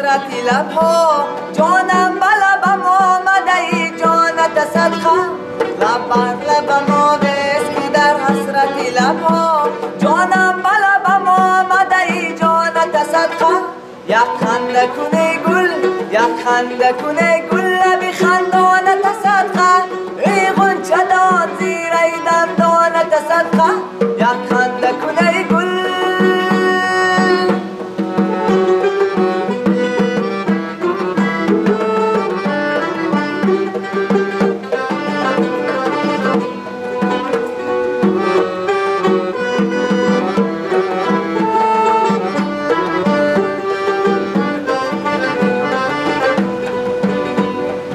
حسرت لبها، جانم به لبم آمده ای جانت صدقه. لب بر لبم آویز که در حسرت لبها، جانم به لبم آمده ای جانت صدقه. یک خنده کن گل، یک خنده کن گل، لبی خندانت صدقه. ای غنچه دان زیر ای دندانت صدقه. یک خنده کن گل.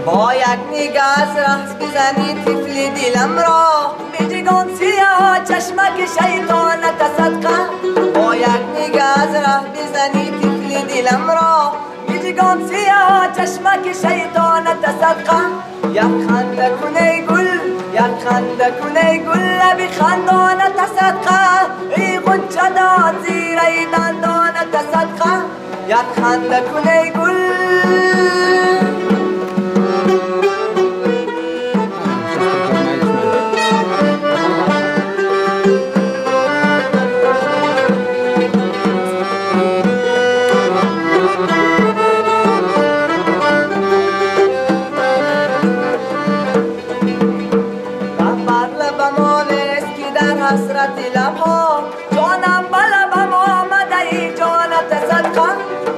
با یک نگه از رقص بزنی طفل دلم را، بجگان سیاه چشمک شیطانت صدقه. با یک نگه از ره بزنی طفل دلم را، بجگان سیاه چشمک شیطانت صدقه. یک خنده کن ای گل، یک خنده کن ای گل، لبی خندانت صدقه. ای غنچه دان زیر ای دندانت صدقه. یک خنده کن ای گل. حسرت لبها، جانم به لبم آمده ای جانت صدقه.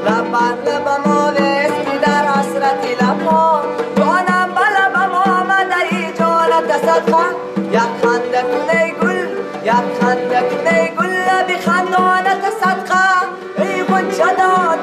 لب بر لبم آویز که در حسرت لبها، جانم به لبم آمده ای جانت صدقه. یک خنده کن ای گل، یک خنده کن ای گل، لبی خندانت صدقه. ای غنچه دان